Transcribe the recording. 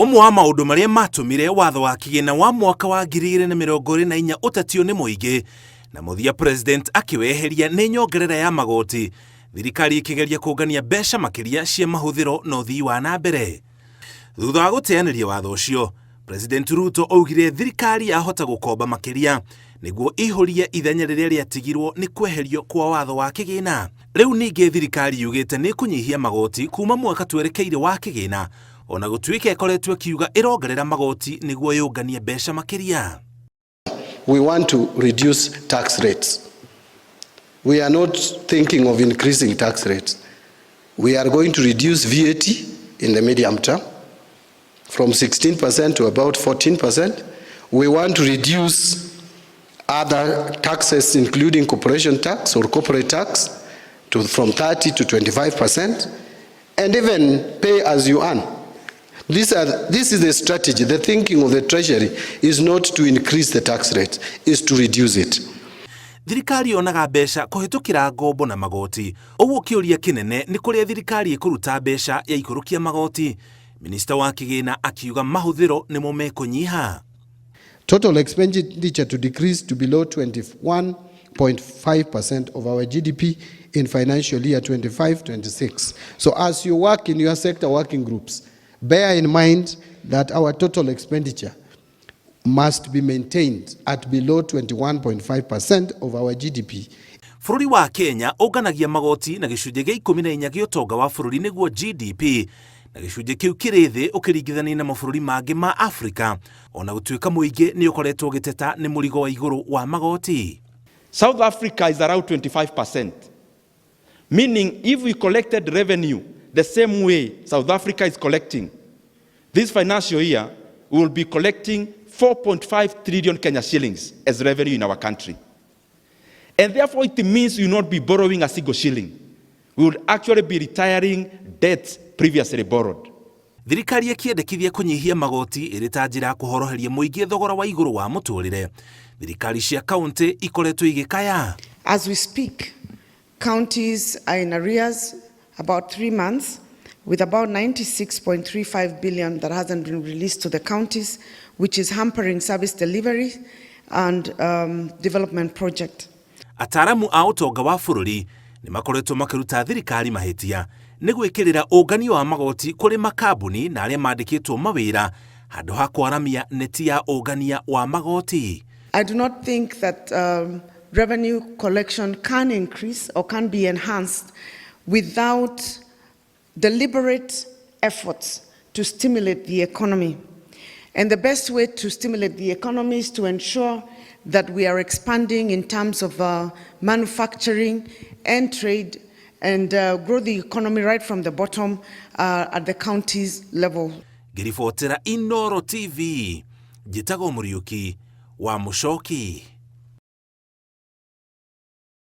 Ũmwe wa maũndũ marĩa matũmire watho wa kĩgĩna wa mwaka wa 2024 ũtetio nĩ mũingĩ na mũthia president akĩweheria nĩ nyongerera ya magoti, thirikari ĩkĩgeria kũngania mbeca makĩria cia mahũthĩro na ũthii wa na mbere. Thutha wa gũteanĩria watho ũcio, President Ruto augire thirikari yahota gũkomba makĩria nĩguo ihũrie ithenya rĩrĩa rĩatigirwo nĩ kweherio kwa watho wa kĩgĩna. Rĩu ningĩ thirikari yugĩte nĩ ĩkũnyihia magoti kuma mwaka twerekeire wa kĩgĩna, ona gũtuĩka ĩkoretwo ĩkiuga ĩrongerera magoti nĩguo yũnganie mbeca makĩria. We want to reduce tax rates. We are not thinking of increasing tax rates. We are going to reduce VAT in the medium term from 16% to about 14%. We want to reduce other taxes, including corporation tax or corporate tax, from 30 to 25%, and even pay as you earn. This is the strategy. The thinking of the Treasury is not to increase the tax rate, is to reduce it. Thirikari yonaga mbeca kũhĩtũkĩra ngombo na magoti, ũguo kĩũria kĩnene nĩ kũrĩa thirikari ĩkũruta mbeca yaikũrũkia magoti. Minista wa kĩgĩna akiuga mahũthĩro nĩmo mekũnyiha. Total expenditure to decrease to below 21.5% of our GDP in financial year 25-26. So as you work in your sector working groups, bear in mind that our total expenditure must be maintained at below 21.5% of our GDP. Bũrũri wa Kenya ũnganagia magoti na gĩcunjĩ gĩa 14 gĩa ũtonga wa bũrũri nĩguo GDP, na gĩcunjĩ kĩu kĩrĩ thĩ ũkĩringithania na mabũrũri mangĩ ma Afrika, ona gũtuĩka mũingĩ nĩ ũkoretwo ũgĩteta nĩ mũrigo wa igũrũ wa magoti. South Africa is around 25%, meaning if we collected revenue the same way South Africa is collecting, this financial year we will be collecting 4.5 trillion Kenya shillings as revenue in our country. And therefore it means we will not be borrowing a single shilling. We will actually be retiring debts previously borrowed. Thirikari ĩkĩendekithia kũnyihia magoti ĩrĩ ta njĩra ya kũhoroheria mũingĩ thogora wa igũrũ wa mũtũrĩre, thirikari cia kaunti ikoretwo igĩkaya. As we speak, counties are in arrears about 3 months, with about 96.35 billion that hasn't been released to the counties, which is hampering service delivery and development project. Ataaramu a ũtonga wa bũrũri nĩ makoretwo makĩruta thirikari mahĩtia nĩ gwĩkĩrĩra ũnganio wa magoti kũrĩ makambuni na arĩa mandĩkĩtwo mawĩra handũ ha kwaramia neti ya ũngania wa magoti. I do not think that revenue collection can increase or can be enhanced without deliberate efforts to stimulate the economy. And the best way to stimulate the economy is to ensure that we are expanding in terms of manufacturing and trade and grow the economy right from the bottom at the counties level. Ngĩribotera Inoro TV, njĩtagwo Mũriũki wa Mũcoki.